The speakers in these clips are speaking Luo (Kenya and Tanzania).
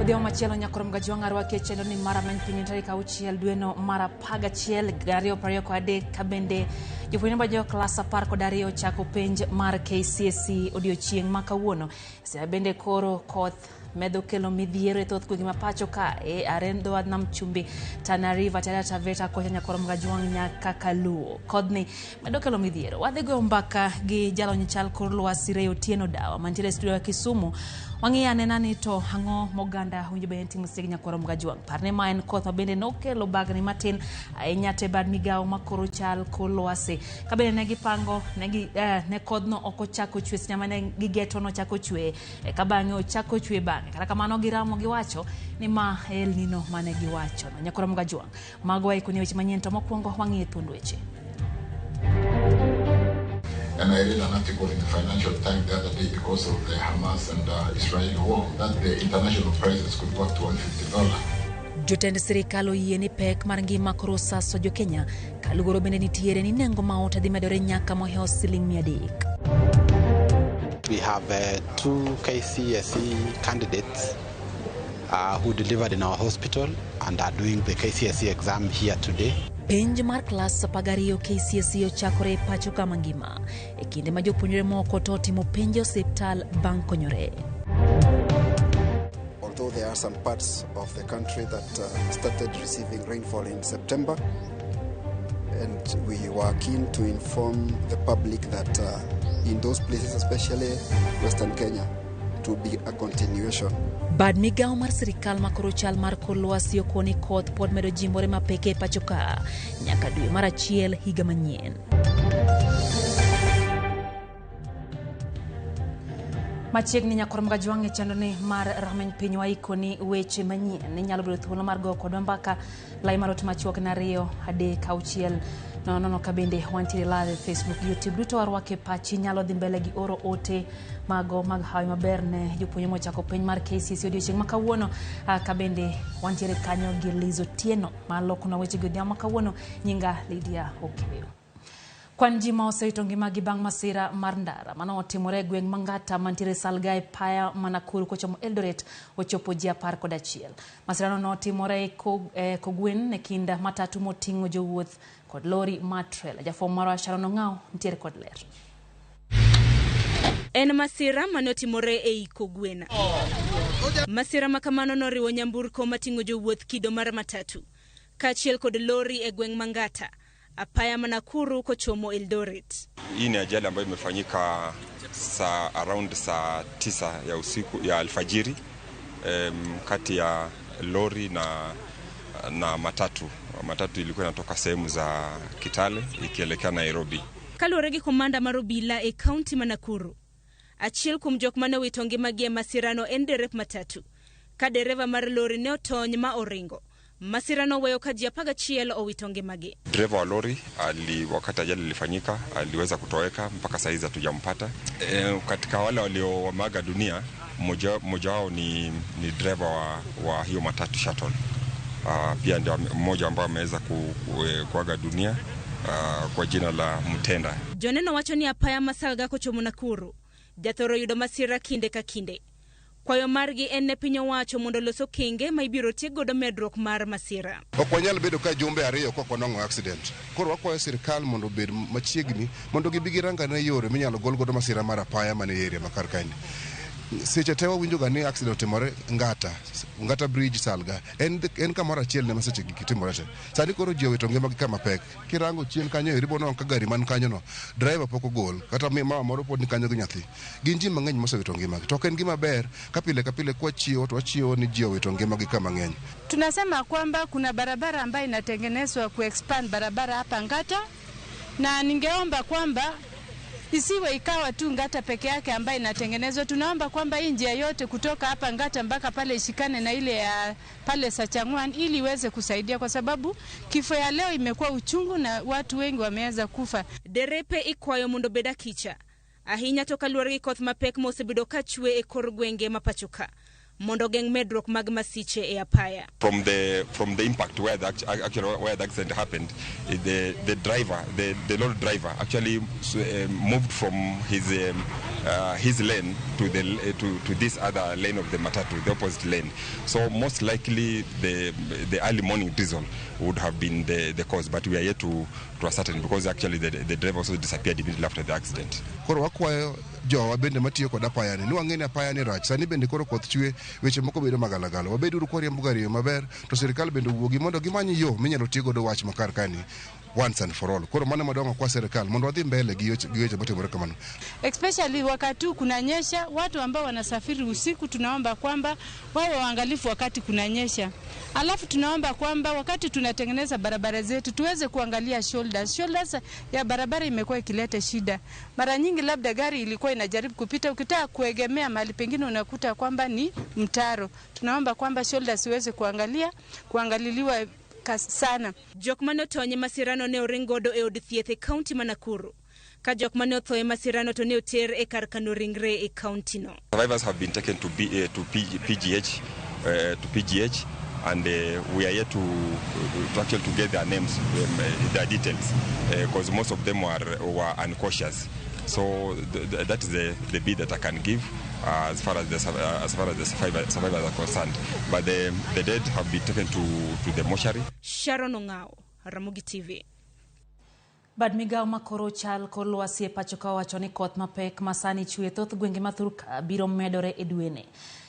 Odhiambo machielo nyakoro Mgajwang' arwaki e chenro ni mar Ameny Piny tarik 6 dweno mar 11 2023 ka bende jopuonjre ma jo klas 12 ochako penj mar KCSE odiochieng' ma kawuono. Siaya bende koro koth medo kelo midhiero e thoth gwenge ma pacho ka e are dho wadh nam chumbi, Tana River, Taita Taveta kocha nyakoro Mgajwang' nyaka Kaluo. Kodhni medo kelo midhiero. Wadhi goyo mbaka gi jalony chal kor lwasi Ray Otieno Dawa mantiere e studio ya Kisumu. Wang'iyo anena ni to ang'o moganda winjo bende timo segi nyakwaro Mgajwang'. Parne ma en koth ma bende nokelo bagni matin ahinya to e bad migawo ma koro chal kor lwasi. Ka bende ne gipango ne gi ne kodhno ok ochako chwe seche ma ne gigeto nochako chwe eka bang'e ochako chwe bang'e. Kata kamano giramo giwacho ni ma El Nino mane giwacho. Nyakwaro Mgajwang'. Mago waikoni weche manyien to mokwongo wang'iye thuond weche. And I read an article in the Financial Times the other day because of the Hamas and Israeli war that the international prices could go up to $150. Jotend sirikal oyie ni pek mar ngima koro osaso jo Kenya kaluwore bende nitiere ni nengo maota dhi medore nyaka mohewo siling 300. We have 2 KCSE candidates who delivered in our hospital and are doing the KCSE exam here today. Penj mar klas 12 KCSE ochakore e pacho kama ngima e kinde ma jopuonjre moko to otimo penj e osiptal bang' konyore. Although there are some parts of the country that started receiving rainfall in September, and we were keen to inform the public that in those places, especially Western Kenya, to be a continuation. Bad migawo mar sirikal makoro chal mar kor lwasi okoni koth pod medo jimbore mapek e pacho ka nyaka dwe mar 1 higa manyien. Machiegni nyakwar Mgajwang' e chenro ni mar Rameny Piny waikoni weche manyien. Inyalo bedo thuolo mar goyo kodwa mbaka lai mar ote machuok en 2 3 6 0 0 ka bende wantiere live e Facebook, YouTube duto warwake pachi. Inyalo dhi mbele gi oro ote mago mag hawi maber ne jopuonjre mochako penj mar KCSE odiochieng' ma kawuono. Ka bende wantiere kanyo gi Liz Otieno malokonwa weche gi odhiambo ma kawuono. Nyinga Lydia Okeyo. Kwan ji ma osewito ngimagi bang' masira mar ndara mano otimore e gweng' Mangata mantiere Salga e paya ma Nakuru kochomo Eldoret ochopo ji 11. Masirano notimore e Kogwen e kind matatu moting'o jowuoth kod lori mar trela. Jafwambo marwa Sharon Ong'ao nitiere kod ler. En masira mane otimore ei Kogwen. Masira ma kamano noriwo nyamburko mating'o jowuoth kido mar matatu kaachiel kod lori e gweng' Mangata apaya ma Nakuru kochomo Eldoret. Hii ni ajali ambayo imefanyika around saa 9 ya usiku ya alfajiri, kati ya lori na matatu. Matatu ilikuwa inatoka sehemu za Kitale ikielekea Nairobi. Kaluwore gi komanda mar obila e kaunti ma Nakuru, achiel kuom jok mane owito ngimagi e masirano en derep matatu, ka dereva mar lori ne otony ma oringo. Masirano weyo ka ji 11 owito ngimagi. Dereva wa lori wakati ajali ilifanyika aliweza kutoweka, mpaka saa hizi hatujampata. Katika wale walioaga dunia, mmoja wao ni dereva wa hiyo matatu shuttle. Pia ndio mmoja ambaye ameweza kuaga dunia kwa jina la Mtenda. Joneno wacho ni apaya ma Salga kochomo Nakuru jathoro yudo masira kinde ka kinde. Kwayo margi en ne piny owacho mondo los okenge ma ibiro tigodo medruok mar masira. Ok wanyal bedo ka jumbe ariyo kok wanwang'o accident. Koro wakwayo sirikal mondo obed machiegni mondo gibi girangane yore minyalo gol godo masira mar apaya man e area ma kar kaendi. Seche te wawinjo ga ni accident otimore Ngata, Ngata Bridge Salga. En kamoro achiel ne ma seche gigi timore te. Sani koro ji owito ngimagi kama pek. Kirango chien kanyo eri bonwang'o ka gari man kanyo no, driver pok ogol, kata mama moro pod ni kanyo gi nyathi. Gin ji mang'eny mosewito ngimagi. To ok en gima ber ka pile ka pile kwachiewo to wachiewo ni ji owito ngimagi kama ng'eny. Tunasema kwamba kuna barabara ambayo inatengenezwa kuexpand barabara hapa Ngata, na ningeomba kwamba isiwe ikawa tu Ngata peke yake ambayo inatengenezwa. Tunaomba kwamba hii njia yote kutoka hapa Ngata mpaka pale ishikane na ile ya pale Sachangwan ili iweze kusaidia, kwa sababu kifo ya leo imekuwa uchungu na watu wengi wameweza kufa. Derepe ikwayo mondo obed akicha ahinya to kaluwore gi koth mapek mosebedo ka chwe e kor gwenge ma pacho ka mondo ogeng' medruok mag masiche e apaya. From the impact where the actually where the accident happened, the driver, the lorry driver actually moved from his lane to the to this other lane of the matatu, the opposite lane. So most likely the early morning drizzle would have been the cause, but we are yet to ascertain because actually the driver also disappeared immediately after the accident. Koro wakwayo jowa bende matiyo kod apaya ni wang'e ni apaya ni rach. Sani bende koro koth chwe, weche moko bedo magalagala. Wabed uru kwariembo gari e yo maber, to sirikal bende owuogi mondo gimany yo minyalo ti godo wach makar kani once and for all. Koro mano madongo kwa sirikal mondo wadhi mbele gi weche matimore kamano. Especially wakati huu kunanyesha, watu ambao wanasafiri usiku tunaomba kwamba wawe waangalifu wakati kunanyesha. Alafu tunaomba kwamba wakati tunatengeneza barabara zetu tuweze kuangalia shoulders. Shoulders ya barabara imekuwa ikileta shida. Mara nyingi labda gari ilikuwa inajaribu kupita, ukitaka kuegemea mahali pengine unakuta kwamba ni mtaro. Tunaomba kwamba shoulders iweze kuangaliliwa sana. Jok mane otony e masirano ne oring godo e od thieth e kaunti ma Nakuru, ka jok mane otho e masirano to ne oter e kar kano ringre e kaunti no. Survivors have been taken to, B, to P, PGH, to PGH, and we are yet to actually to get their names, their details, because most of them were unconscious. So that is the bit that I can give as far as the survivors are concerned. But the dead have been taken to the mortuary. Sharon Ong'ao, Ramogi TV. Bad migao makoro chal kor lwasi e pacho ka owacho ni koth mapek ma sani chwe thoth gwenge ma Thurka biro medore e dweni.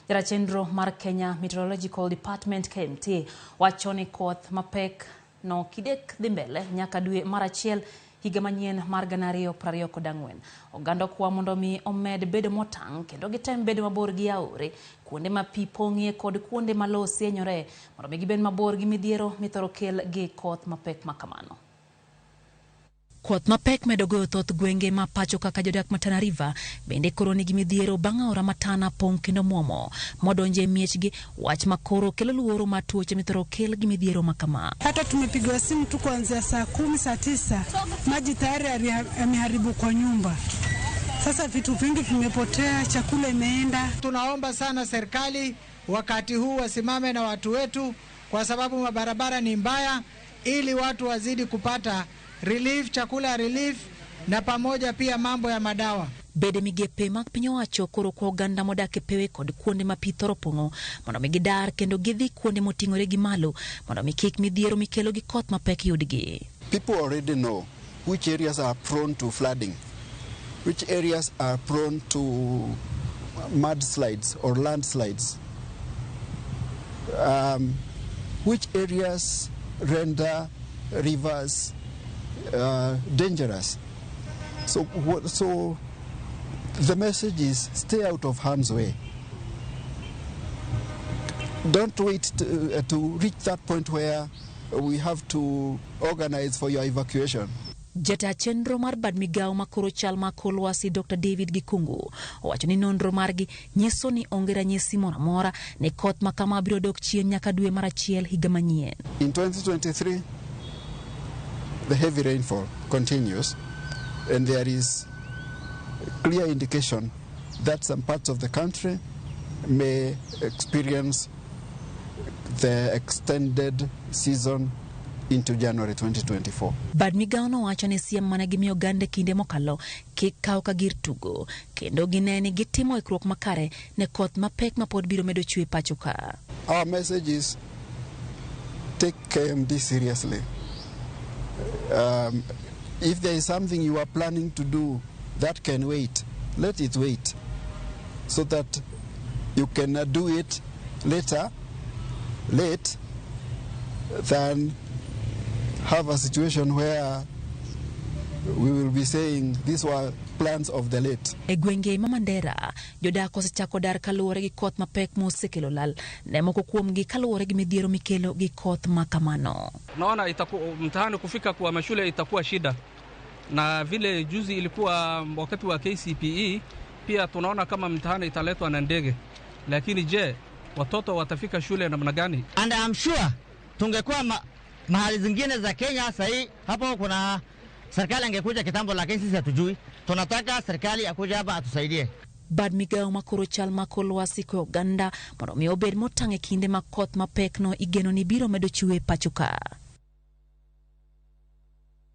Jara chenro mar Kenya Meteorological Department KMT wacho ni koth mapek no kidek dhi mbele nyaka dwe mar achiel higa manyien mar 2024. Oganda okwa mondo mi omed bedo motang' kendo gitem bedo mabor gi aore, kuonde ma pi pong'ie kod kuonde ma lowo sienyore mondo mi gibed mabor gi midhiero mithoro kel gi koth mapek ma kamano. Koth mapek medo goyo thoth gwenge ma pacho kaka jodak ma Tana River bende koro nigi midhiero bang' aora ma Tana pong' kendo muomo modonjo e miechgi, wach ma koro kelo luoro mar tuoche mithoro kel gi midhiero ma kama. Hata tumepigiwa simu tu kuanzia saa 10, saa 9, maji tayari yameharibu kwa nyumba. Sasa vitu vingi vimepotea, chakula imeenda. Tunaomba sana serikali wakati huu wasimame na watu wetu, kwa sababu mabarabara ni mbaya, ili watu wazidi kupata relief, chakula relief, na pamoja pia mambo ya madawa. Bede migepe mag piny owacho koro kwa oganda modak e pewe kod kuonde ma pi thoro pong'o mondo mi gidar kendo gidhi kuonde moting'ore gi malo mondo mi kik midhiero mikelo gi koth mapek yudgi. People already know which areas are prone to flooding, which areas are prone to mudslides or landslides, which areas render rivers dangerous. So the message is stay out of harm's way. Don't wait to reach that point where we have to organize for your evacuation. Jata chenro mar bad migao makoro chal mar kor lwasi Dr. David Gikungu owacho ni nonro margi nyiso ni onge ranyisi moro amora ni koth ma kama biro dok chien nyaka dwe mar achiel higa manyien. In 2023, the heavy rainfall continues, and there is clear indication that some parts of the country may experience the extended season into January 2024. Bad migao no wacho ni siem mane gimiyo oganda e kinde mokalo kik kaw ka gir tugo kendo gine ni gitimo ikruok makare ne koth mapek ma pod biro medo chwe pacho ka. Our message is take KMD seriously. If there is something you are planning to do that can wait, let it wait. so that you can do it later, late, than have a situation where we will be saying these were plans of the late. E gwenge ma Mandera, jodak osechako dar kaluwore gi koth mapek mosekelo lal ne moko kuomgi kaluwore gi midhiero mikelo gi koth ma kamano. Naona mtihani kufika kwa mashule itakuwa shida, na vile juzi ilikuwa wakati wa KCPE pia tunaona kama mtihani italetwa na ndege, lakini je, watoto watafika shule namna gani? And I'm sure tungekuwa mahali zingine za Kenya sahii hapo kuna serikali angekuja kitambo, lakini sisi hatujui. Tunataka serikali akuja hapa atusaidie. Bad migawo makoro chal ma kor lwasi e oganda mondo mi obed motang' e kinde ma koth mapek no igeno ni biro medo chwe pacho ka.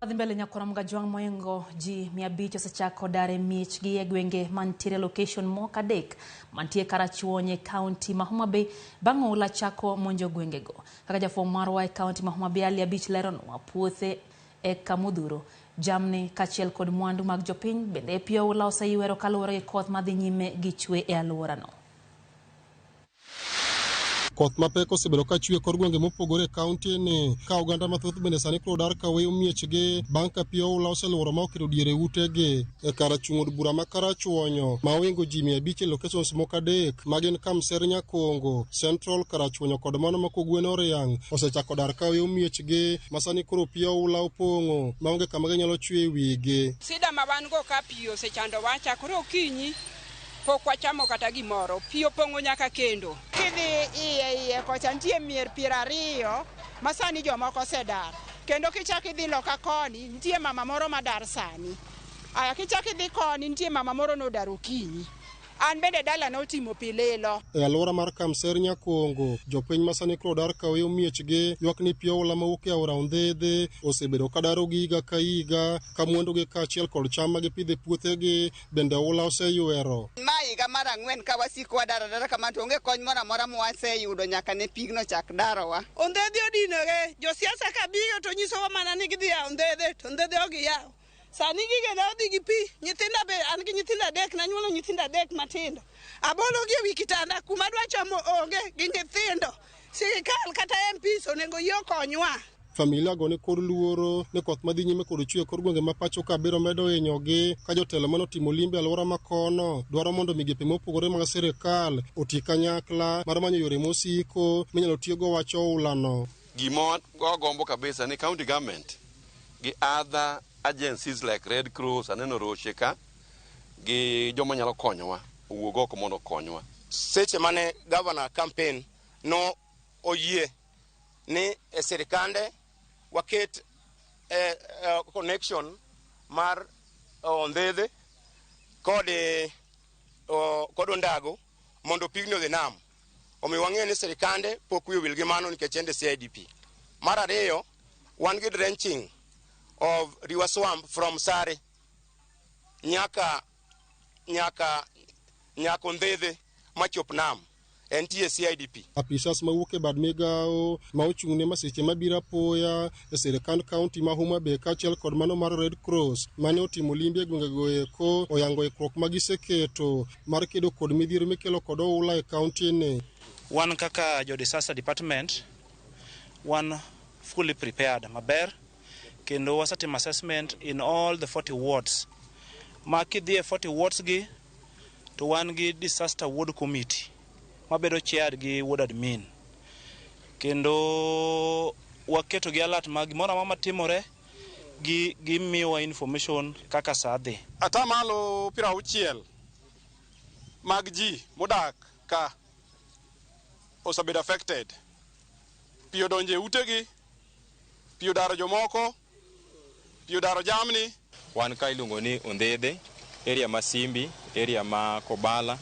Wadhi mbele nyakora Mgajwang' moingo ji 500 osechako dar e miechgi e gwenge mantiere location moko adek mantie Karachuonyo e kaunti ma Homa Bay bang' oula chako monjo gwengego. Kaka jafwambo marwa e kaunti ma Homa Bay Ali Abich leronwa puothe eka modhuro jamni kaachiel kod mwandu mag jopiny bende pi oula oseywero kaluwore gi koth madhi nyime gi chwe e alworano. Koth mapek osebedo ka chwe e kor gwenge mopogore e kaunti ni ka oganda mathoth bende sani koro dar ka weyo miechgi bang' ka pi oula oseluoro ma oketo diere utegi e kar chung' od bura ma Karachuonyo ma oingo ji 500 e locations moko adek magin Kamser Nyakongo, Central Karachuonyo kod mano ma Kogwen Oriang' osechako dar ka weyo miechgi ma sani koro pi oula opong'o maonge kama ginyalo chwe e wigi. Sida ma wan go ka pi osechandowa chakre okinyi pok wachamo kata gimoro, pi opong'o nyaka kendo. Kidhi iye kocha nitie mier 20 ma sani jomoko osedar, kendo kichak idhi loka koni nitie mama moro madar sani. Aya kichak idhi koni nitie mama moro nodar okinyi. An bende dala notimo pi lilo. E alwora mar Kamser Nyakongo, jopiny ma sani koro dar ka weyo miechgi ywak ni pi oula mawuok e aora Ondhedhe osebedo ka darogi higa ka higa ka mwandugi kaachiel kod cham ma gipidho e puothegi bende oula oseywero. Ma higa mar 4 ka wasiko wadar adara kama to onge kony moro amora mwaseyudo nyaka ne pigno chak darowa. Ondhedhe odinore, josiasa ka biro to nyisowa mana ni gidhi yawo Ondhedhe to Ondhedhe ok giyawo. Sani gige ne odhi gi pi, nyithinda be an gi nyithindo 3, nanyuolo nyithindo 3 matindo. Abologi ewi kitanda kuma adwa chamo onge gi nyithindo. Sirikal kata MPs onego yie okonywa. Familia go ni kod luoro ni koth madhi nyime kod chwe e kor gwenge ma pacho ka biro medo hinyogi ka jotelo manotimo limbe e alwora ma kono dwaro mondo migepe mopogore mag sirikal oti kanyakla mar manyo yore mosiko minyalo tiyogo wach oulano. Gima wagombo kabisa ni county government gi other agencies like Red Cross, aneno Roche ka, gi joma nyalo konyowa, owuog oko mondo okonywa. Seche mane governor campaign no oyie ni e sirikande waket connection mar Ondhedhe kod Ondago mondo pigni odhi nam. Omiyo wang'eyo ni sirikande pok wiye owil gi mano nikech en CIDP. Mar ariyo, wan gi drenching of River Swamp from Sare nyaka Ondhedhe machop nam. Entie CIDP. Apisas mawuok e bad migawo ma ochung' ne masiche mabiro apoya e sirikand kaunti ma Homa Bay kaachiel kod mano mar Red Cross mane otimo limbe e gwengego eko oyango ikruok ma giseketo mar kedo kod midhiero mikelo kod oula e kaunti ni. Wan kaka jo disaster department wan fully prepared maber kendo wasetimo assessment in all the 40 wards. Ma kidhi e 40 wards gi to wan gi disaster ward committee mabedo chaired gi ward admin kendo waketo gi alert ma gimoro amora matimore gi gimiyowa information kaka saa dhi. 60% mag ji modak ka osebedo affected. Pi odonjo e utegi, pi odaro jomoko, pi odaro jamni. Wan ka iluongo ni Ondhedhe, area ma Simbi, area ma Kobala,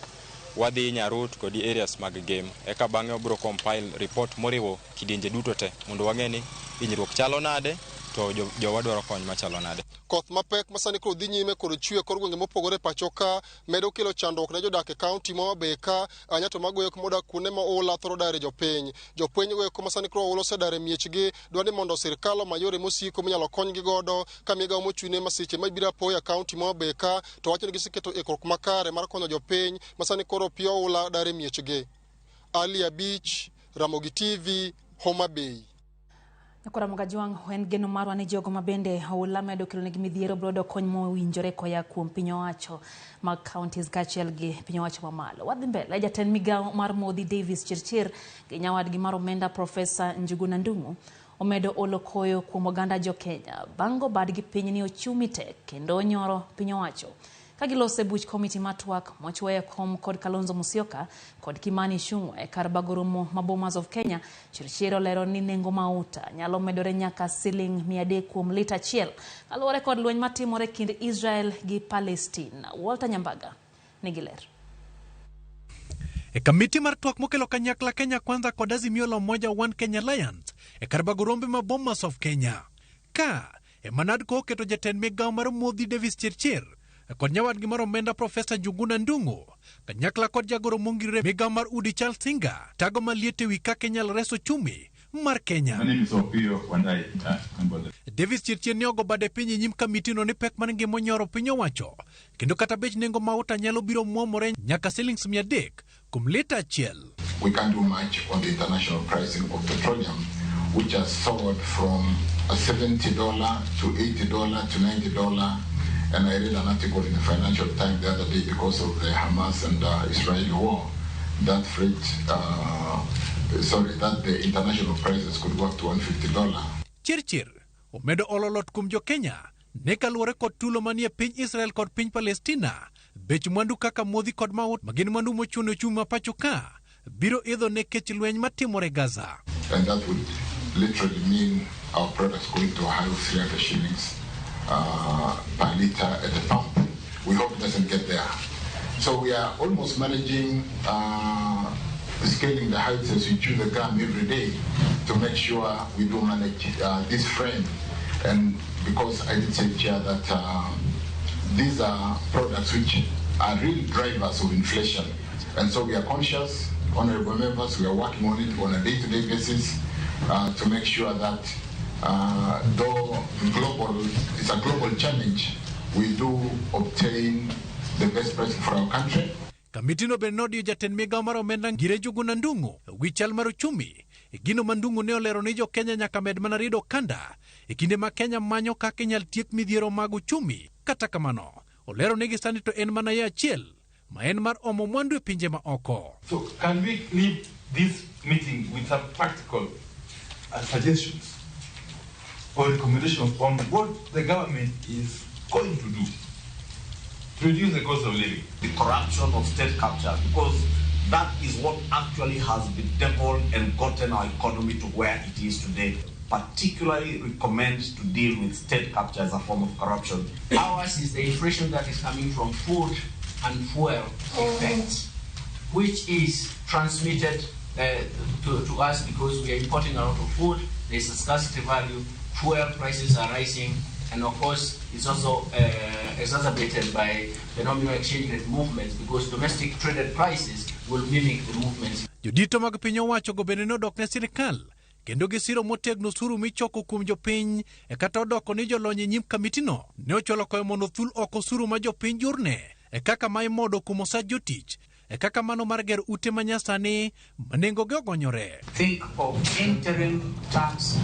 wadhi Nyarut kod areas mag Gem. Eka bang'e wabiro compile report moriwo kidienje duto te mondo wang'e ni hinyruok chalo nade, To jowa dwaro kony machalo nade? Koth mapek masani koro dhi nyime kod chwe kor gwenge mopogore e pacho ka medo kelo chandruok ne jodak e kaunti ma Homa ka ahinya to mago eko modak kuonde ma oula thoro dare jopiny. Jopiny go eko masani koro oula osedar e miechgi dwa ni mondo sirkal omany yore mosiko minyalo konygi godo ka migawo mochung'ne masiche mabiro apoya e kaunti ma Homa ka to wacho ni giseketo ikruok makare mar konyo jopiny masani koro pi oula dar e miechgi. Ali Abich, Ramogi TV, Homa Bay. Nyakora Mogajwang' en geno marwa ni jogo ma bende oula medo kelonegi midhiero biro yudo kony mowinjore koya kuom piny owacho mag counties kaachiel gi piny owacho mamalo. Wadhi mbele, jatend migawo mar modhi Davis Chirchir gi nyawadgi mar omenda Profesa Njuguna Ndung'u omedo olo koyo kuom oganda jo Kenya bang' go badgi piny ni ochumi tek kendo nyoro piny owacho. Ka gilose buch komiti mar twak mochwoye kom kod Kalonzo Musyoka kod Kimani Ichung'wa e kar bago romo ma Bomas of Kenya, Chirchir olero ni nengo mauta nyalo medore nyaka siling 300 kuom lita achiel kaluwore kod lweny matimore kind Israel gi Palestina. Walter Nyambaga nigi ler. E kamiti mar twak mokelo kanyakla Kenya Kwanza kod Azimio la Umoja One Kenya Alliance e kar bago rombe ma Bomas of Kenya. Ka ema NADCO oketo jatend migawo mar modhi Davis Chirchir kod nyawadgi mar omenda Profesa Njuguna Ndung'u kanyakla kod jagoro mongirore migawo mar udi Charles Tinga tago maliet ewi kaka inyalo res ochumi mar Kenya. My name is Opiyo Wandayi. Davis Chirchir ne ogo bade piny e nyim kamitino ni pek mar ngima onyoro piny owacho kendo kata bech nengo mauta nyalo biro muomore nyaka silings 300 kuom lita achiel. We can't do much on the international pricing of petroleum, which has soared from a $70 to $80 to $90. And I read an article in the Financial Times the other day because of the Hamas and Israeli war, that freight, sorry, that the international prices could go up to $150. Chirchir omedo olo lot kuom jo Kenya ne kaluwore kod tulo manie piny Israel kod piny Palestina, bech mwandu kaka modhi kod maut ma gin mwandu mochuno ochumi ma pacho ka biro idho nikech lweny matimore Gaza. And that would literally mean our products going to a high of 300 shillings per liter at the pump. We hope it doesn't get there. So we are almost managing scaling the heights as we chew the gum every day to make sure we do manage this frame. And because I did say, Chair, that these are products which are real drivers of inflation. And so we are conscious, honorable members, we are working on it on a day-to-day basis to make sure that though global, it's a global challenge, we do obtain the best price for our country. Kamitino bende nodiyo jatend migawo mar omenda Ngire Njuguna Ndung'u wi chal mar ochumi. Gino ma Ndung'u ne olero ni jo Kenya nyaka med mana rido okanda e kinde ma Kenya manyo kaka inyal tiek midhiero mag uchumi. Kata kamano, olero ni gisani to en mana yo achiel ma en mar omo mwandu e pinje ma oko. So can we leave this meeting with some practical suggestions or recommendations on what the government is going to do to reduce the cost of living? The corruption of state capture, because that is what actually has bedeviled and gotten our economy to where it is today. Particularly recommend to deal with state capture as a form of corruption. Ours is the inflation that is coming from food and fuel effects, which is transmitted to us because we are importing a lot of food. There's a scarcity value, fuel prices are rising, and of course it's also exacerbated by the nominal exchange rate movements because domestic traded prices will mimic the movements. Jodito mag piny owacho go bende nodok ne sirikal kendo gisiro motegno osuru michoko kuom jopiny e kata odoko ni jolony e nyim kamitino ne ochwalo koyo mondo othul oko osuru ma jopiny jurne e kaka ma imodo kuom osach jotich e kaka mano mar gero ute ma nyasani ma nengogi ogonyore. Think of interim tax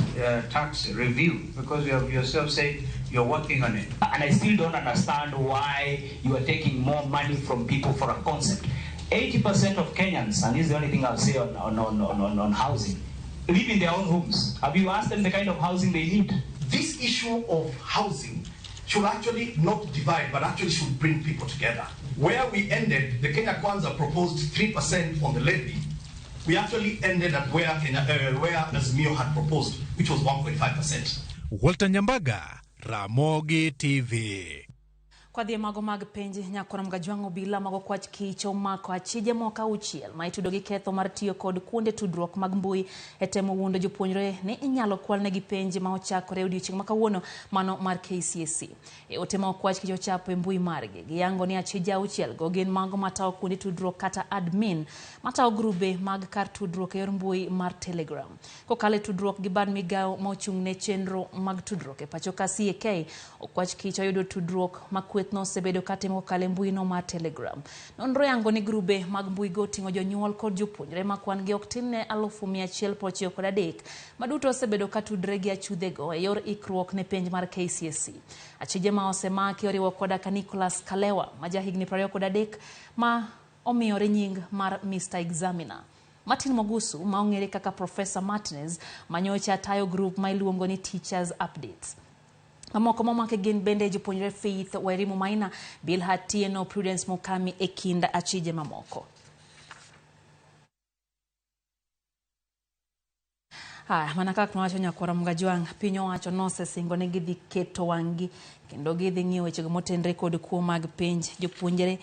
review, because you have yourself said you're working on it. And I still don't understand why you are taking more money from people for a concept. 80% of Kenyans, and this is the only thing I'll say on housing, live in their own homes. Have you asked them the kind of housing they need? This issue of housing should actually not divide, but actually should bring people together. Where we ended, the Kenya Kwanza proposed 3% on the levy. We actually ended at where Azimio had proposed, which was 1.5%. Walter Nyambaga, Ramogi TV. Kwadhi e mago mag penj, Nyakoro Mgajwang' obila mago kwach kich omako achije moko 6 ma itudo gi ketho mar tiyo kod kuonde tudruok mag mbui e temo wuondo jopuonjre ni inyalo kwalnegi penj ma ochakore odiochieng' ma kawuono mano mar KCSE. E ote ma okwach kich ochapo e mbui margi, giyango ni achije 6 go gin mago matayo kuonde tudruok kata admin matayo grube mag kar tudruok e yor mbui mar Telegram. Kokalo e tudruok gi bad migawo ma ochung' ne chenro mag tudruok e pacho ka CAK, okwach kich oyudo tudruok ma kweth nosebedo katimo kokalo e mbui no mar Telegram. Nonro yango ni grube mag mbui go oting'o jonyuol kod jopuonjre ma kwan gi ok tin ne 193,000 ma duto osebedo ka tudre gi achudhego e yor ikruok ne penj mar KCSE. Achije ma osemaki oriwo koda ka Nicholas Kalewa ma jahigni 23 ma omiyore nying mar Mr. Examiner. Martin Mogusu ma ong'ere kaka Professor Martinez ma nyocha tayo grup ma iluongo ni Teachers Updates. Mamoko momaki gin bende jopuonjre Faith Wairimu Maina, Bilha Tieno, Prudence Mukami e kind achije mamoko. Haya, mana kaka nowacho Nyakwara Mgajwang', piny owacho nosesingo ni gidhi keto wang'gi kendo gidhi ng'iyo wechego motenre kod kuo mag penj. Jopuonjre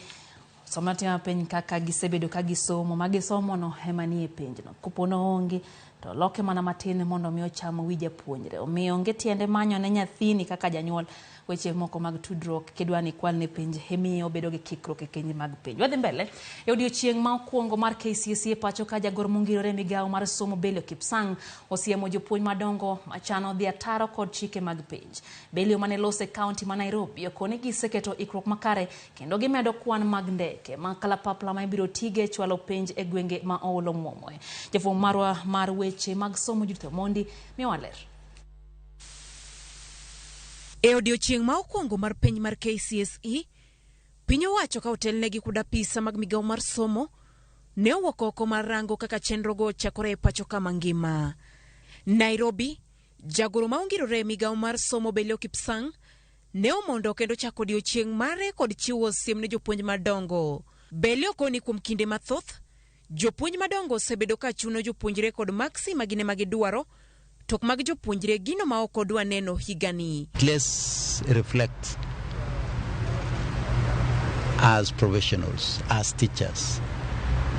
somo atima penj kaka gisebedo ka gisomo, ma gisomono ema nie penjno. Kopo noonge to loke mana matin mondo mi ocham wi japuonjre. Omiyo onge tiende manyo ne nyathini kaka janyuol weche moko mag tudruok kidwa ni ikwalne penj emiyo obedo gi kikruok e keny mag penj. Wadhi mbele e odiochieng' ma okwongo mar KCSE e pacho ka jagoro mongirore e migawo mar somo Belio Kipsang osiemo jopuonj madongo machano dhi ataro kod chike mag penj. Belio mane loso e kaunti ma Nairobi okoni giseketo ikruok makare kendo gimedo kwan mag ndeke ma kalapapla ma ibiro tige chwalo penj e gwenge ma oolo muomoe. Jafwambo marwa mar weche mag somo Judith Omondi miyowa ler. E odiochieng' ma okwongo mar penj mar KCSE, piny owacho ka otelnegi kod apisa mag migawo mar somo ne owuok oko mar rango kaka chenrogo ochakore e pacho ka mangima. Nairobi, jagoro ma ongirore e migawo mar somo Belio Kipsang ne omondo kendo chako odiochieng' mare kod chiwo siem ne jopuonj madongo. Belio koni kuom kinde mathoth, jopuonj madongo osebedo ka chuno jopuonjre kod maksi ma gin ema gidwaro to ok mag jopuonjre gino ma ok odwa neno higani. Let's reflect as professionals, as teachers.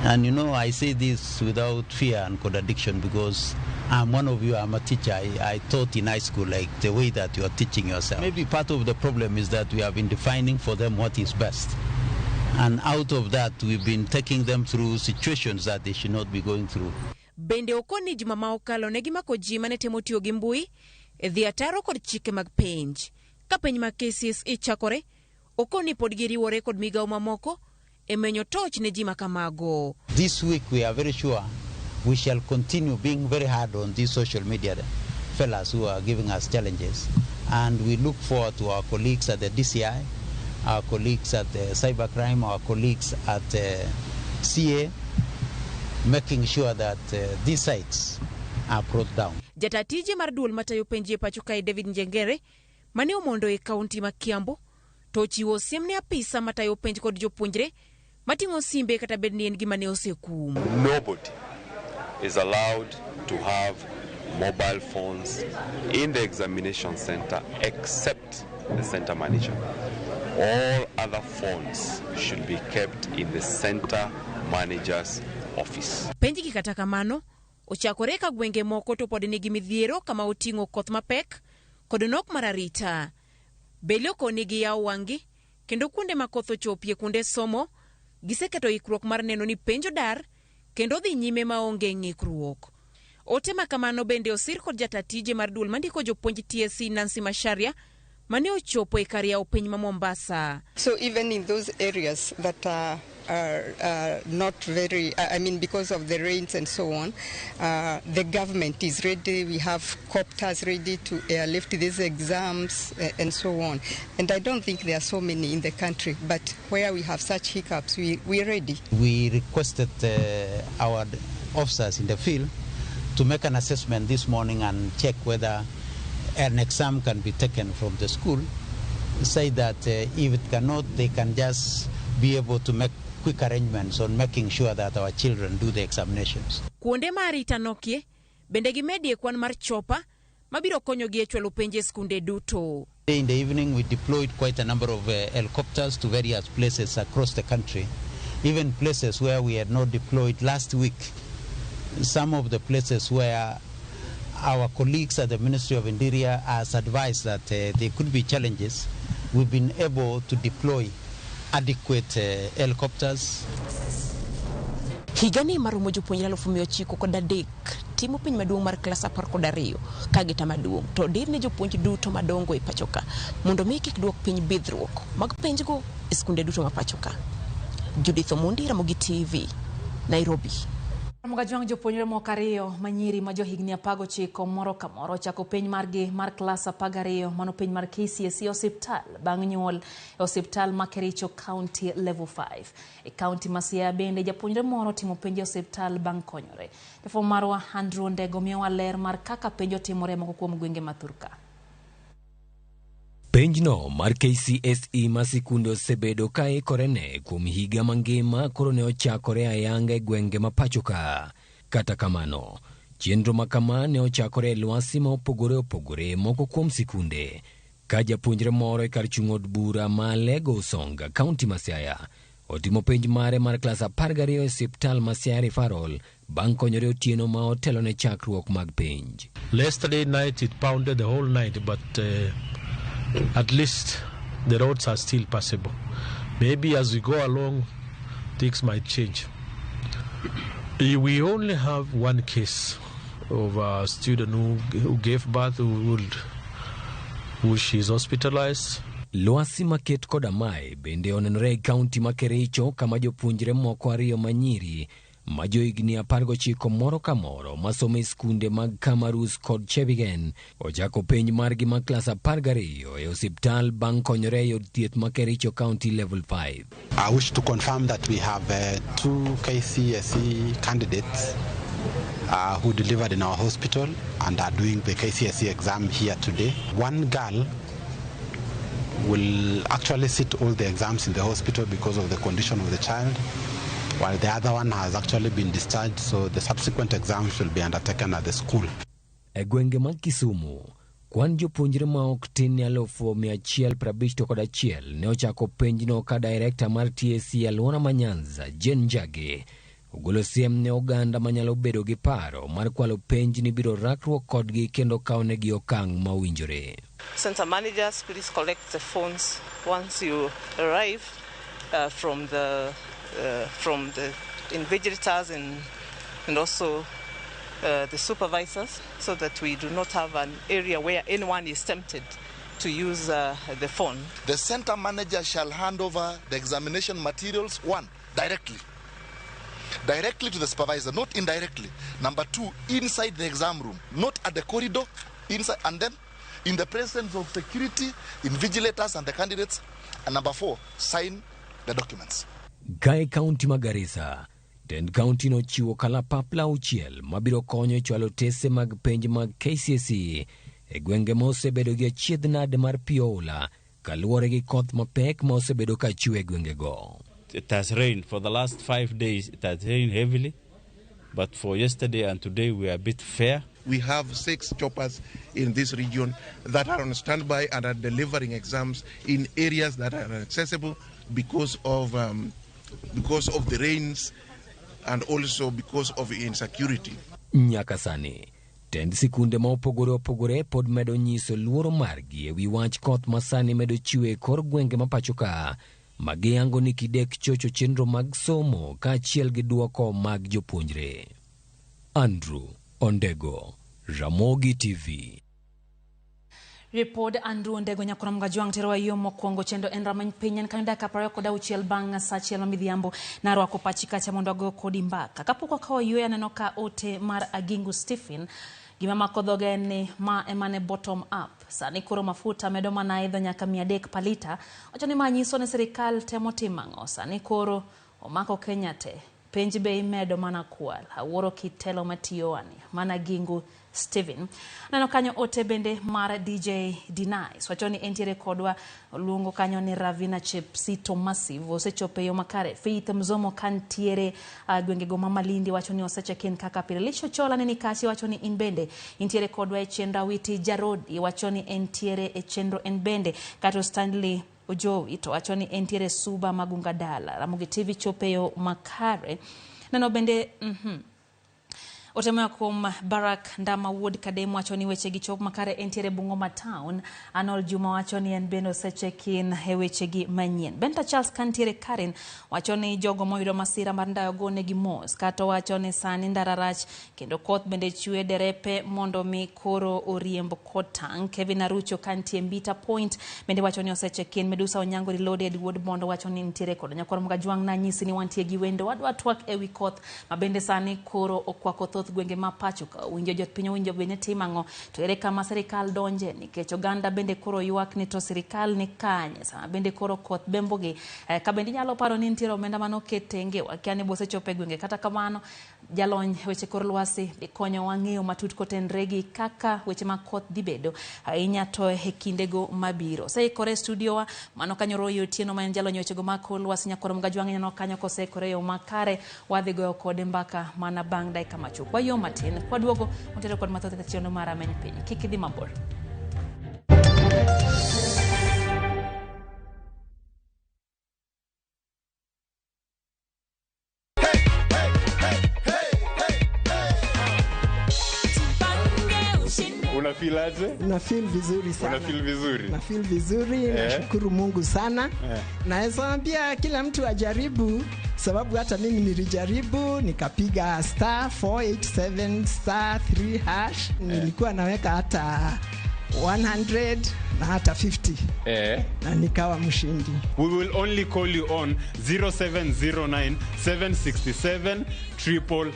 And I say this without fear and contradiction because I'm one of you, I'm a teacher. I taught in high school like the way that you are teaching yourself. Maybe part of the problem is that we have been defining for them what is best. And out of that, we've been taking them through situations that they should not be going through. Bende okoni juma ma okalo ne gimako ji mane temo tiyo gi mbui e dhi ataro kod chike mag penj. Ka penj mag KCSE chakore, okoni pod giriwore kod migawo mamoko e menyo toch ne ji makamago. This week, we are very sure we shall continue being very hard on these social media fellas who are giving us challenges. And we look forward to our colleagues at the DCI, our colleagues at the cybercrime, our colleagues at the CA, making sure that these sites are brought down. Jata tije mar duol matayo penj e pacho kae David Njengere mane omondo e kaunti ma Kiambu to ochiwo siem ne apisa matayo penj kod jopuonjre mating'o simbe kata bed ni en gima ne osekum. Nobody is allowed to have mobile phones in the examination center except the center manager. All other phones should be kept in the center manager's office. Penj gi kata kamano ochakore ka gwenge moko to pod nigi midhiero kama oting'o koth mapek kod nok mar arita. Belio koni giyawo wang'gi kendo kuonde ma koth ochopie kuonde somo giseketo ikruok mar neno ni penj odar kendo dhi nyime maonge ng'ikruok. Ote ma kamano bende osir kod jata tije mar duol mandiko jopuonj TSC Nancy Macharia mane ochopo e kar yawo penj ma Mombasa. So even in those areas that are not very, I mean, because of the rains and so on, the government is ready. We have copters ready to airlift these exams and so on. And I don't think there are so many in the country, but where we have such hiccups, we're ready. We requested our officers in the field to make an assessment this morning and check whether an exam can be taken from the school. Say that if it cannot, they can just be able to make quick arrangements on making sure that our children do the examinations. Kuonde ma arita nokie bende gimedie kwan mar chopa mabiro konyogi e chwalo penj e skunde duto. In the evening, we deployed quite a number of helicopters to various places across the country, even places where we had not deployed last week. Some of the places where our colleagues at the Ministry of Interior has advised that there could be challenges, we've been able to deploy adequate helicopters. Higani marumo jopuonjre 903 timo penj maduong' mar klas 12 ka gita maduong' to dir ne jopuonj duto madongo e pacho ka mondo mi kik duok piny bidhruok mag penjgo e skunde duto ma pacho ka. Judith Omondi, Ramogi TV, Nairobi. Ramogi jopuonjre moko ariyo manyiri ma johigni 19 moro ka moro ochako penj margi mar klas 12 mano penj mar KCSE osiptal bang' nyuol e osiptal ma Kericho County Level 5. E kaunti ma Siaya bende japuonjre moro timo penj e osiptal bang' konyore. Jafwambo marwa Andrew Ondego miyowa ler mar kaka penj otimore moko kuom gwenge ma thurka. Penjno mar KCSE ma sikunde osebedo ka ikorene kuom higa mangima koro ne ochakore ayanga e gwenge ma pacho ka. Kata kamano, chenro ma kama ne ochakore e lwasi ma opogore opogore moko kuom sikunde. Ka japuonjre moro e kar chung' od bura ma Alego Usonga, kaunti ma Siaya, otimo penj mare mar klas 12 e osiptal ma Siaya Referral bang' konyore otieno ma otelo ne chakruok mag penj. Yesterday night it pounded the whole night, but at least the roads are still passable. Maybe as we go along, things might change. We only have one case of a student who gave birth, who she is hospitalized. Lwasi maket koda mae bende onenore e kaunti ma Kericho kama jopuonjre moko ariyo manyiri ma johigni 19 moro ka moro masomo e skunde mag Kamarus kod Chebigen ochako penj margi mar klas 12 e osiptal bang' konyore e od thieth ma Kericho County Level 5. I wish to confirm that we have two KCSE candidates who delivered in our hospital and are doing the KCSE exam here today. One girl will actually sit all the exams in the hospital because of the condition of the child, while the other one has actually been discharged, so the subsequent exams will be undertaken at the school. E gwenge mag Kisumu, kwan jopuonjre ma ok tin ne 151,000 ne ochako penjno ka director mar TSC alwora ma Nyanza, Jane Njagi, ogolo siem ne oganda manyalo bedo gi paro mar kwalo penj ni biro rakruok kodgi kendo kawnegi okang' ma owinjore. Center managers, please collect the phones once you arrive from the invigilators and also the supervisors, so that we do not have an area where anyone is tempted to use the phone. The center manager shall hand over the examination materials, one, directly. Directly to the supervisor, not indirectly. Number two, inside the exam room, not at the corridor, inside, and then in the presence of security, invigilators and the candidates. And number four, sign the documents. Kae kaunti ma Garissa, tend kaunti nochiwo kalapapla 6 mabiro konyo e chwalo tese mag penj mag KCSE e gwenge ma osebedo gi achiedh nade mar pi oula kaluwore gi koth mapek ma osebedo ka chwe e gwengego. It has rained for the last 5 days. It has rained heavily, but for yesterday and today we are a bit fair. We have six choppers in this region that are on standby and are delivering exams in areas that are inaccessible because of the rains and also because of insecurity. Nyaka sani, tend sikunde ma opogore opogore pod medo nyiso luoro margi e wi wach koth ma sani medo chwe e kor gwenge ma pacho ka ma giyango ni kidek chocho chenro mag somo kaachiel gi duoko mag jopuonjre. Andrew Ondego, Ramogi TV. Ripod Andrew Ondego nyakwar Mgajwang' terowa yo mokwongo chendo en rameny piny en kanyo dakika 26 bang' sa 1 ma midhiambo narwako pachi kacha mondo ago kodi mbaka. Kapok wakawo yweyo aneno ka ote mar Agingu Stephen gima mako dhoge en ni ma ema ne bottom up. Sani koro mafuta medo mana idho nyaka 300 per lita. Wacho ni ma nyiso ni sirikal temo timo ang'o. Sani koro omako Kenya te. Penj be imedo mana kwal. Awuoro kit telo matiyowani. Mana Gingu Steven. Neno kanyo ote bende mar DJ Denies. Wacho ni entiere kodwa, luongo kanyo ni Ravina Chepsito Massive. Osechopo e yo makare. Faith Mzomo kantiere gwengego ma Malindi wacho ni osecheck-in kaka pile. Lisho Chola neni kachi wacho ni in bende intiere kodwa e chenro. Awiti Jarodi wacho ni entiere e chenro en bende. Kato Stanley Ojowi to wacho ni entiere Suba Magunga Dala. Ramogi TV chopo e yo makare. Neno bende Ote moa kuom Barak Ndama wuod Kadem wacho ni wechegi chop makare entiere Bungoma Town. Arnold Juma wacho ni en bende osecheck-in e wechegi manyien. Benta Charles kantiere Karen wacho ni jogo moyudo masira mar ndawa gonegi mos. Kata wacho ni sani ndara rach kendo koth bende chwe derepe mondo mi koro oriemb kotang'. Kevin Arucho kantie Mbita Point bende wacho ni osecheck-in. Medusa Onyango Reloaded wuod Bondo wacho ni nitiere kod Nyakwar Mgajwang' nanyisi ni wantie gi wendo wadwa twak ewi koth ma bende sani koro okwako thoth gwenge ma pacho ka. Winjo jopiny owinjo bed ni timo ang'o to ere kama sirikal donje nikech oganda bende koro ywak ni to sirikal ni kanye sama bende koro koth bembogi. Ka bende inyalo paro ni nitiere omenda manoket tenge wakia ni bosechopo e gwenge. Kata kamano jalony weche kor lwasi dhi konyowa ng'eyo matut kotenre gi kaka weche mag koth dhi bedo ahinya to e kindego mabiro. Oseikore e studio wa mano kanyo Roy Otieno ma en jalony wechego mag kor lwasi. Nyakwar Mgajwang' ineno kanyo koseikore e yo makare wadhi goyo kode mbaka mana bang' dakika machuok. Wayo matin kwaduogo wantiere kod mathoth e chenro mar Ameny Piny. Kik idhi mabor. Una feel aje? Na feel vizuri sana. Una feel vizuri? Na feel vizuri, nashukuru Mungu sana. Naweza ambia kila mtu ajaribu, sababu hata mimi nilijaribu, nikapiga star 487 star 3 hash. Nilikuwa naweka hata 100 na hata 50. Na nikawa mshindi. We will only call you on 0709 767 000.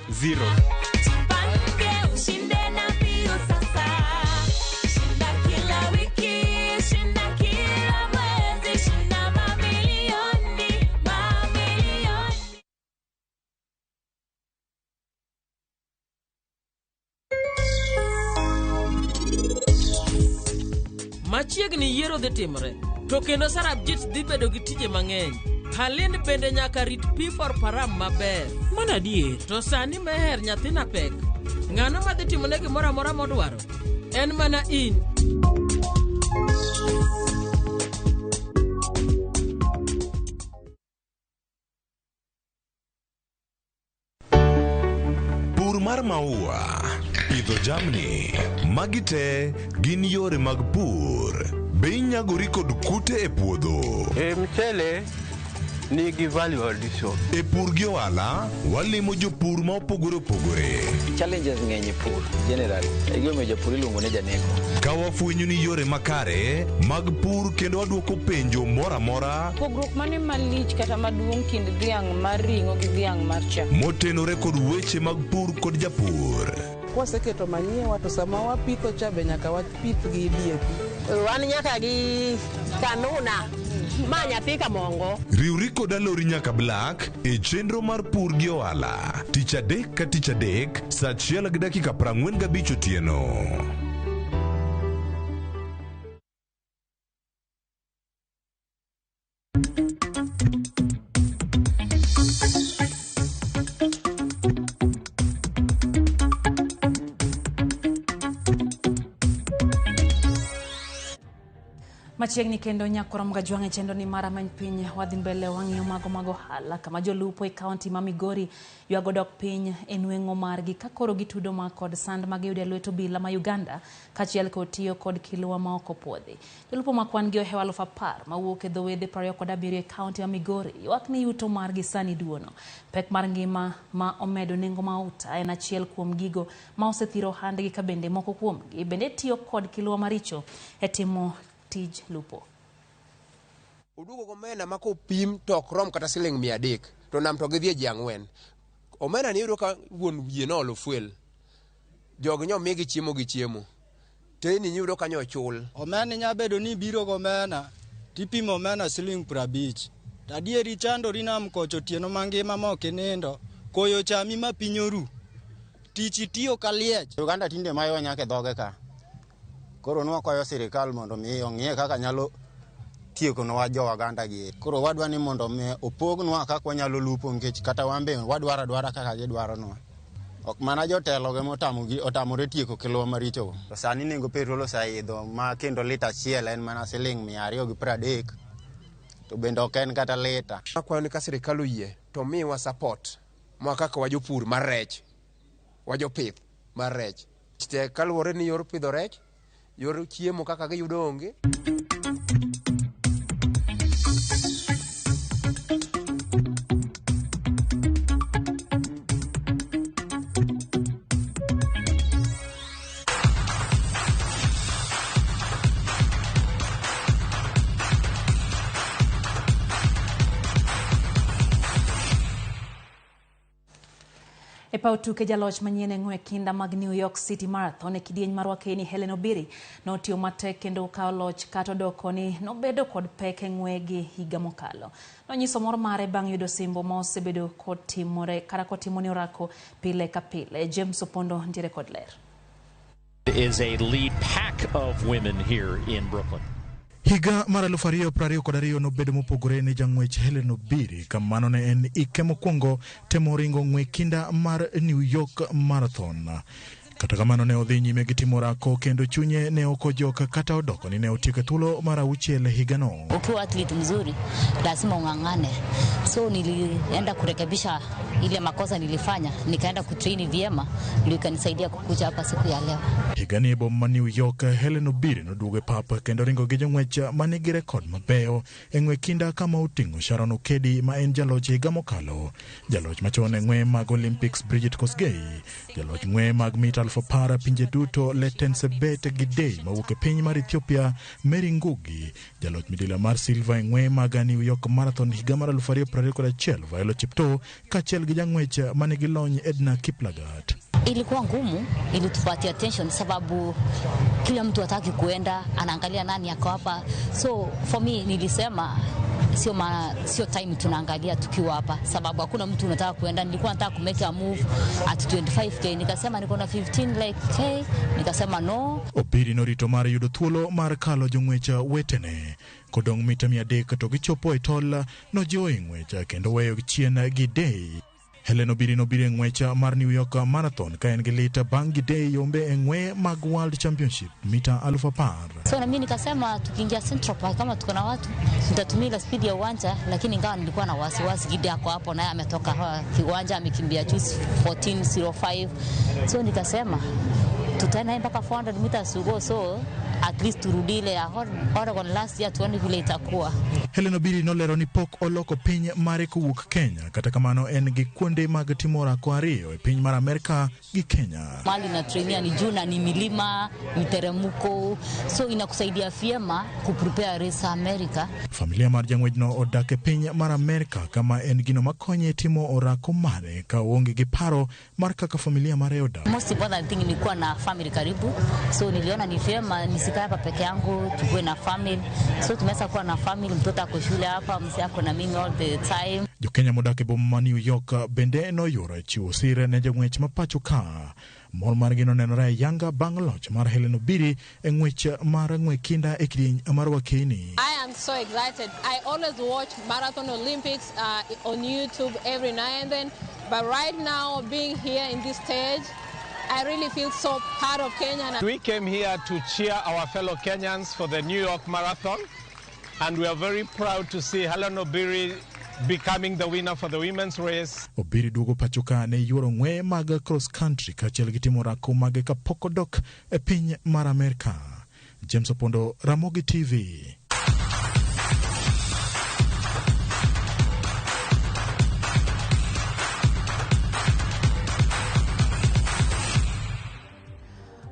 Machiegni yiero dhi timore, to kendo Sarabjit dhi bedo gi tije mang'eny. Halind bende nyaka rit P for Param maber. Mano adier. To sani Meher nyathina pek. Ng'ano madhi timone gimoro amora modwaro? En mana in. Pur mar maua, pidho jamni, magi te gin yore mag pur. Be inyagori kod kute e puodho? E mchele nigi value addition. E pur gi ohala, walimo jopur ma opogore opogore. Challenges ng'eny e pur generally. E gimomiyo japur iluongo ni janeko. Ka wafwenyo ni yore makare mag pur kendo wadwoko penjo moro amora Pogruok mane malich kata maduong' kind dhiang' mar ring'o gi dhiang' mar chak? motenore kod weche mag pur kod japur. Kwaseketo manyiwa to sama wapitho cha be nyaka wapith gi DAP. Wan nyaka gi kanuna ma nyathi kamongo. Riwri kod Alori nyaka Black e chenro mar pur gi ohala tich adek ka tich adek saa 1:45 otieno. Machiegni kendo Nyakwar Mgajwang' e chenro ni mar Ameny Piny wadhi mbele wang'iyo mago mag ohala kama jolupo e kaunti ma Migori ywago dok piny e nweng'o margi ka koro gitudo ma kod sand magiyudo e lwet obila ma Uganda kaachiel kod tiyo kod kilwa ma ok opuodhi. Jolupo ma kwan gi ohewo 10,000 mawuok e dho wedhe 27 e kaunti ma Migori ywak ni yuto margi sani duono. Pek mar ngima ma omedo nengo mauta en achiel kuom gigo ma osethiro ohandgi ka bende moko kuomgi bende tiyo kod kilwa maricho e timo tij lupo. Oduogo gomena ma kopim to ok rom kata siling 300 to nam to gidhi e ji 4. Omena ni iyudo ka wuon wiye noolo fuel. Jogi nyomigi chiemo gi chiemo. Teni iyudo ka nyochul. Omena inya bedo ni ibiro gomena tipimo omena siling 50. To adieri chandori nam kocha otieno mangima ma ok inindo. Koyo chami ma piny oru. Tich itiyo ka liech. Uganda tinde mayowa nyaka e dhoge ka. Koro nwakwayo sirikal mondo mi ong'iye kaka nyalo tiekonwa jo Waganda gi. Koro wadwa ni mondo mi opognwa kaka wanyalo lupo nikech kata wan be wadwaro adwara kaka gidwaronwa. Ok mana jotelo ge motamogi otamore tieko kelowa maricho. To sani nengo petrol oseidho ma kendo lita achiel en mana siling 230 to bende ok en kata lita. Akwayo ni ka sirikal oyie to miwa support ma kaka wajopur mar rech, wajopith mar rech. Tek kaluwore ni yor pidho rech, yor chiemo kaka giyudo onge. E paw tuke jaloch manyien e ng'we kinda mag New York City Marathon e kidieny mar Wakeni Hellen Obiri notiyo matek kendo okawo loch kata odoko ni nobedo kod pek e ng'wegi higa mokalo. Nonyiso mor mare bang' yudo simbo ma osebedo kotimore kata kotimone orako pile ka pile. James Opondo ntiere kod ler. Is a lead pack of women here in Brooklyn. Higa mar 2022 nobedo mopogore ne jang'wech Hellen Obiri kamano ne en ike mokwongo temo ringo ng'we kinda mar New York Marathon. Kata kamano ne odhi nyime gi timo orako kendo chunye ne ok ojok kata odoko ni ne otieko thuolo mar auchiel higano. Ukiwa athlete mzuri lazima ung'ang'ane, so nilienda kurekebisha ile makosa nilifanya, nikaenda kutrain vyema, ndio ikanisaidia kukuja hapa siku ya leo. Higani e boma ma New York, Hellen Obiri noduogo e pap kendo ringo gi jong'wech manigi rekod mabeyo e ng'we kinda kama oting'o Sharon Okedi ma en jaloch higa mokalo, jaloch machon e ng'we mag Olympics Bridget Kosgei, jaloch ng'we mag mita 10,000 pinje duto Letensebet Gidey mawuok e piny mar Ethiopia, Mary Ngugi, jaloch midila mar silva e ng'we mag New York Marathon higa mar 2021 Viola Cheptoo, kaachiel gi jang'wech manigi lony Edna Kiplagat. Ilikuwa ngumu, ilitupatia tension sababu kila mtu hataki kuenda, anaangalia nani ako hapa. So for me nilisema sio time tunaangalia tukiwa hapa, sababu hakuna mtu unataka kuenda. Nilikuwa nataka ku make a move at 25k, nikasema niko na 15 like k, nikasema no. Obiri norito mar yudo thuolo mar kalo jong'wech wetene. Kodong' mita 300 to gichopo e tol, nojiwo e ng'wech kendo weyo chien Gidey. Hellen Obiri nobiro e ng'wech mar New York Marathon ka en gi lit bang' Gidey yombe e ng'we mag World Championship mita 10,000. So na mimi nikasema tukiingia Central Park kama tuko na watu nitatumia ile speed ya uwanja, lakini ingawa nilikuwa na wasiwasi Gidey ako hapo naye ametoka kiwanja amekimbia juzi 14:05, so nikasema tutaenda mpaka 400 meters to go, so at least turudi ile ya Oregon last year tuone vile itakuwa. Hellen Obiri nolero ni pok oloko piny mare kowuok Kenya, kata kamano en gi kuonde mag timo orako ariyo e piny mar Amerka gi Kenya. Mali na trainia ni juu na ni milima, miteremko, so inakusaidia vyema kuprepare race America. Familia mar jang'wechno odak e piny mar Amerka kama en gino makonye timo orako mare ka oonge gi paro mar kaka familia mare odak. Most important thing ni kuwa na family karibu, so niliona ni vyema nisikae hapa peke yangu, tukuwe na family. So tumeweza kuwa na family, mtoto ako shule hapa, mzee ako na mimi all the time. Jo-Kenya modak e boma ma New York bende noyuoro chiwo sir ne jong'wech ma pacho ka. Mor margi nonenore ayanga bang' loch mar Hellen Obiri e ng'wech mar ng'we kinda e kidieny mar Wakeni. I am so excited. I always watch Marathon Olympics on YouTube every now and then, but right now being here in this stage, I really feel so proud of Kenya. We came here to cheer our fellow Kenyans for the New York Marathon, and we are very proud to see Hellen Obiri becoming the winner for the women's race. Obiri duogo pacho ka ne yuoro ng'we mag cross country kaachiel gi timo orako mage kapok odok e piny mar Amerka. James Opondo, Ramogi TV.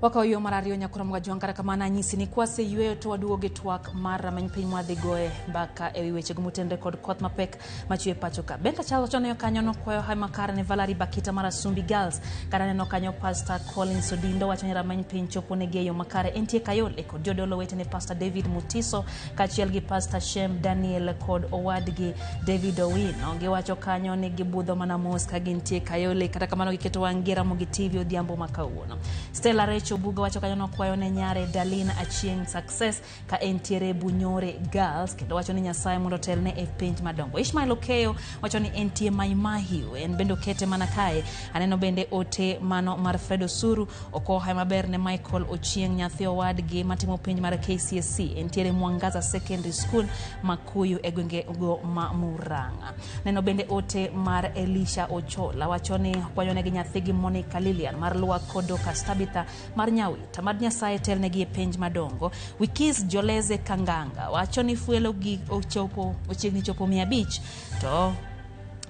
Wakawo yo mar ariyo nyakoro Mwajwang' kata kamano anyisi ni kwaseyweyo to waduogo gi twak mar rameny piny mwadhi goye mbaka ewi wechego motenore kod koth mapek machwe pacho ka. Benta Charles wacho kanyo nokwayo hawi makare ne Valerie Bakita mar Asumbi Girls. Kata neno kanyo Pastor Collins Odindo wacho ni rameny piny chopo negi e yo makare. Entie Kayole kod jodolo wetene Pastor David Mutiso kaachiel gi Pastor Shem Daniel kod owadgi David Owino. Giwacho kanyo ni gibudho mana mos ka gintie Kayole kata kamano giketo wang' gi Ramogi TV odhiambo ma kawuono. Stella Recho Buga wacho kanyo nokwayo ne nyare Darlene Achieng' Success ka entiere Bunyore Girls kendo wacho ni Nyasaye mondo otelne e penj madongo. Ishmael Okeyo wacho ni entie Mai Mahiu en bende okete mana kae. Aneno bende ote mano mar Fred Osuru okowo hawi maber ne Michael Ochieng' nyathi owadgi matimo penj mar KCSE entiere Mwangaza Secondary School Makuyu e gwenge go ma Murang'a. Neno bende ote mar Elisha Ochola wacho ni okwayo negi nyathigi Monica Lilian mar Lwak kod Dorcas Tabitha mar Nyawita mar Nyasaye telnegi e penj madongo. Wikis Joleze Kanganga wacho ni fuelo gi ochopo ochiegni chopo 500 to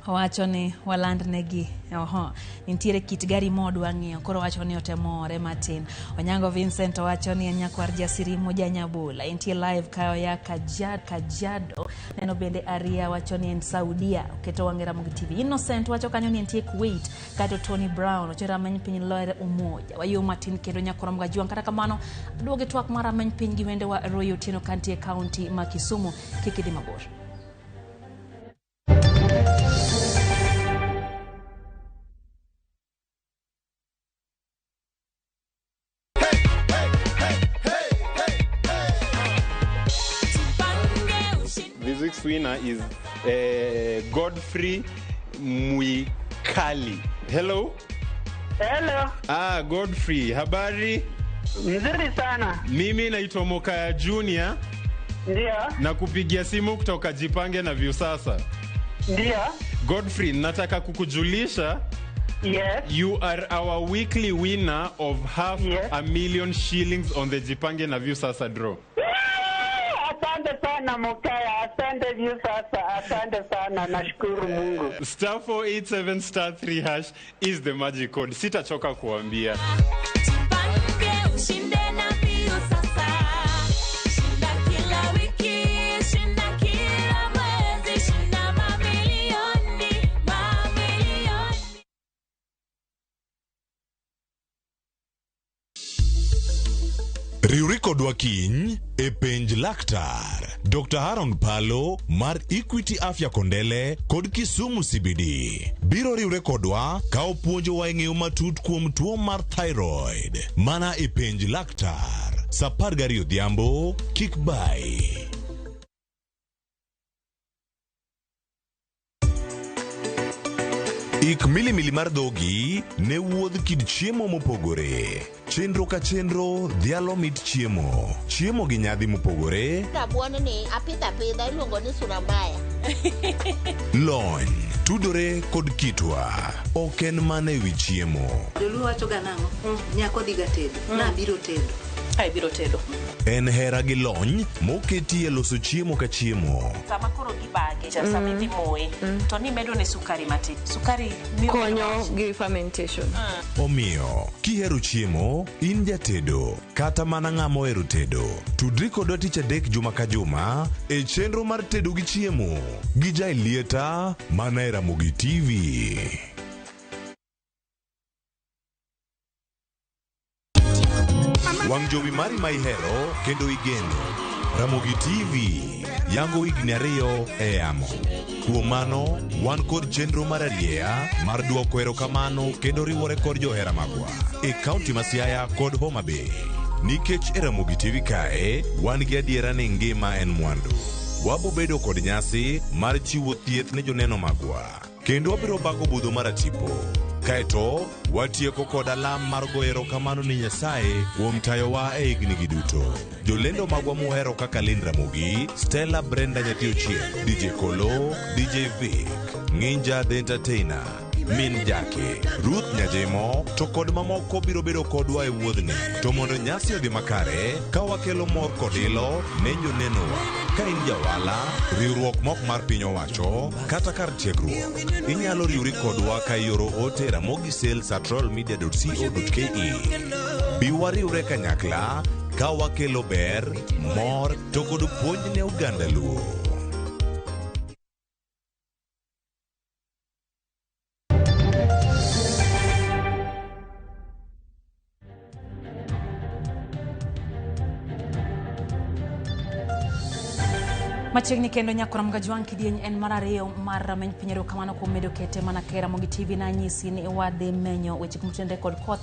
owacho ni walandnegi oho nitiere kit gari modwa ng'iewo koro owacho ni otemore matin. Onyango Vincent owacho ni en nyakwar Jasirimo Janyabula entie live ka oya Kajiado. Neno bende Aria wacho ni en Saudia oketo wang'e Ramogi TV. Innocent wacho kanyo ni entie Kuwait kato Tony Brown wacho rameny piny loere Umoja. Wayo matin kendo nyakwar Mgajuang' kata kamano duoge twak mar rameny piny gi wende wa Roy Otieno kantie kaunti ma Kisumu. Kik idhi mabor. This week's winner is Godfrey Mwikali. Hello. Hello. Ah, Godfrey, habari? Nzuri sana. Mimi naitwa Mokaya Junior. Ndio. Na kupigia simu kutoka Jipange na Viusasa. Ndio. Godfrey, nataka kukujulisha. Yes. You are our weekly winner of 500,000 shillings on the Jipange na Viusasa draw. Asante sana Mokaya, asante Viusasa, asante sana, nashukuru Mungu. Star 487 star 3 hash is the magic code. Sitachoka kuambia. Jipange ushinde na Viusasa. Shinda kila wiki, shinda kila mwezi, shinda mamilioni, mamilioni. Riwri kodwa kiny e penj laktar Dr. Haron Palo mar Equity Afya Kondele kod Kisumu CBD biro riwre kodwa ka opuonjowa e ng'eyo matut kuom tuo mar thyroid mana e penj laktar sa 12 odhiambo kik bai. Ik milimili mar dhogi ne wuodh kit chiemo mopogore. Chenro ka chenro dhialo mit chiemo. Chiemo gi nyadhi mopogore. Rabuon ni apidho apidha iluongo ni sura mbaya. Lony tudore kod kitwa. Ok en mana ewi chiemo. Joluo wacho ga nang'o? Nyako dhi ga tedo. Nabiro tedo. Ai biro tedo. En hera gi lony moketi e loso chiemo ka chiemo. Sama koro gibage, sama idhi moye, to nimedo ne sukari matin. Sukari miyo konyo gi fermentation. Omiyo, kihero chiemo, in jatedo, kata mana ng'ama ohero tedo, tudri kodwa tich adek juma ka juma e chenro mar tedo gi chiemo gi Jailieta mana e Ramogi TV. Wang' jowi mari ma ihero kendo igeno. Ramogi TV yango higni 2 e yamo. Kuom mano, wan kod chenro mar arieya mar duoko erokamano kendo riwore kod johera magwa e kaunti ma Siaya kod Homa Bay. Nikech e Ramogi TV kae, wan gi adiera ni ngima en mwandu. Wabo bedo kod nyasi mar chiwo thieth ne joneno magwa. Kendo wabiro bago budho mar atipo. Kaeto, watieko kod alam mar goyo erokamano ni Nyasaye kuom tayowa e higni gi duto. Jolendo magwa muhero kaka Lynn Ramogi, Stella Brenda Nyathi Ochieng, DJ Kolo, DJ Vic, Nginja the Entertainer, Min Jake, Ruth Nyajemo, to kod mamoko biro bedo kodwa e wuodhni. To mondo nyasi odhi makare, ka wakelo mor kod ilo ne jonenowa. Ka in jawala, riwruok mok mar piny owacho, kata kar tiegruok, inyalo riwri kodwa ka ioro ote e ramogisales@royalmedia.co.ke. Bi wariwre kanyakla ka wakelo ber, mor to kod puonj ne oganda Luo. Machiegni kendo nyakwar Mgajwang' kidieny en mar ariyo mar rameny piny. Erokamano kuom medo kete mana ka Ramogi TV. Nanyisi ni wadhi menyo weche motenore kod koth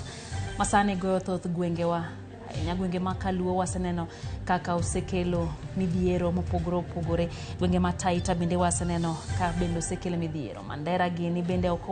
masani goyo thoth gwengewa, ahinya gwenge ma Kaluo. Waseneno kaka osekelo midhiero mopogore opogore. Gwenge ma Taita bende waseneno ka bende osekelo midhiero. Mandera gini bende ok